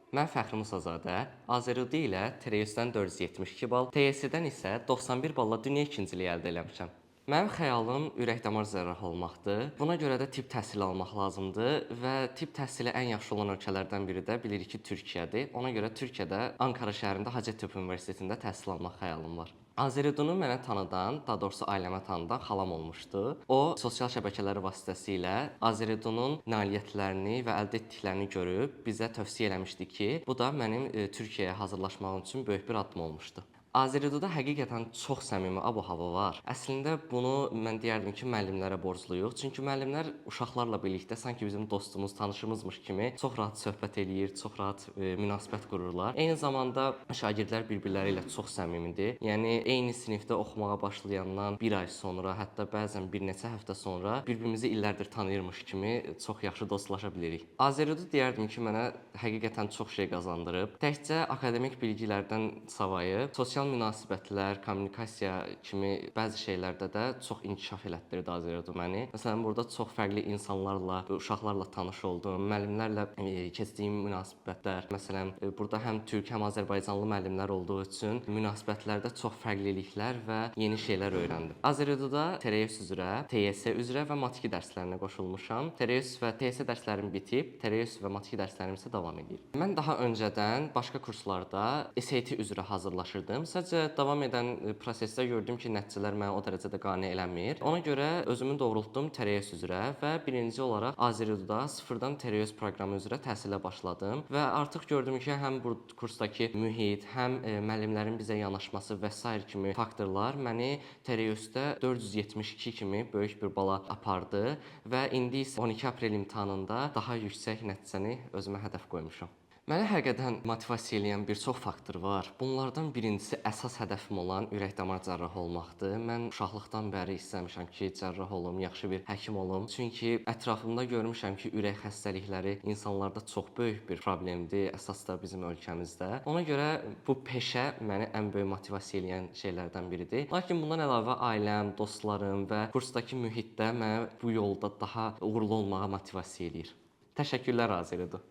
Mən Fəxri Musazadə, Azerudi ilə TRS-dən 472 bal, TYS-dən isə 91 balla dünya ikinciliyi əldə eləmişəm. Mənim xəyalım ürək-damar cərrahı olmaqdır. Buna görə də tibb təhsili almaq lazımdır və tibb təhsili ən yaxşı olan ölkələrdən biri də bilirik ki, Türkiyədir. Ona görə Türkiyədə Ankara şəhərində Hacettepe Universitetində təhsil almaq xəyalım var. Azeridunu mənə tanıdan, daha doğrusu ailəmə tanıdan xalam olmuşdu. O, sosial şəbəkələr vasitəsilə Azeridunun nailiyyətlərini və əldə etdiklərini görüb bizə tövsiyə eləmişdi ki, bu da mənim Türkiyəyə hazırlaşmağım üçün böyük bir addım olmuşdu. Azeriduda həqiqətən çox səmimi ab-hava var. Əslində bunu mən deyərdim ki, müəllimlərə borcluyuq. Çünki müəllimlər uşaqlarla birlikdə sanki bizim dostumuz, tanışımızmış kimi çox rahat söhbət eləyir, çox rahat münasibət qururlar. Eyni zamanda şagirdlər bir-birləri ilə çox səmimidir. Yəni eyni sinifdə oxumağa başlayandan bir ay sonra, hətta bəzən bir neçə həftə sonra bir-birimizi illərdir tanıyırmış kimi çox yaxşı dostlaşa bilirik. Azeridu deyərdim ki, mənə həqiqətən çox şey qazandırıb. Təkcə akademik bilgilərdən savayı sosial münasibətlər, kommunikasiya kimi bəzi şeylərdə də çox inkişaf elətdirdi Azeridu məni. Məsələn, burada çox fərqli insanlarla, uşaqlarla tanış oldum, müəllimlərlə keçdiyim münasibətlər, məsələn, burada həm türk, həm azərbaycanlı müəllimlər olduğu üçün münasibətlərdə çox fərqliliklər və yeni şeylər öyrəndim. Azeriduda TRS üzrə, TYS üzrə və matematik dərslərinə qoşulmuşam. TRS və TYS dərslərim bitib, TRS və matematik dərslərim isə davam edir. Mən daha öncədən başqa kurslarda SAT üzrə hazırlaşırdım. Sadəcə davam edən prosesdə gördüm ki, nəticələr məni o dərəcədə qane eləmir. Ona görə özümü doğrultdum TRS üzrə və birinci olaraq Azeriduda sıfırdan TRS proqramı üzrə təhsilə başladım və artıq gördüm ki, həm bu kursdakı mühit, həm müəllimlərin bizə yanaşması və sair kimi faktorlar məni TRS-də 472 kimi böyük bir bala apardı və indi isə 12 aprel imtahanında daha yüksək nəticəni özümə hədəf qoymuşam. Məni həqiqətən motivasiya eləyən bir çox faktor var. Bunlardan birincisi əsas hədəfim olan ürək-damar cərrahı olmaqdır. Mən uşaqlıqdan bəri istəmişəm ki, cərrah olum, yaxşı bir həkim olum. Çünki ətrafımda görmüşəm ki, ürək xəstəlikləri insanlarda çox böyük bir problemdir, əsas da bizim ölkəmizdə. Ona görə bu peşə məni ən böyük motivasiya eləyən şeylərdən biridir. Lakin bundan əlavə ailəm, dostlarım və kursdakı mühit də mənə bu yolda daha uğurlu olmağa motivasiya eləyir. Təşəkkürlər Azeridu.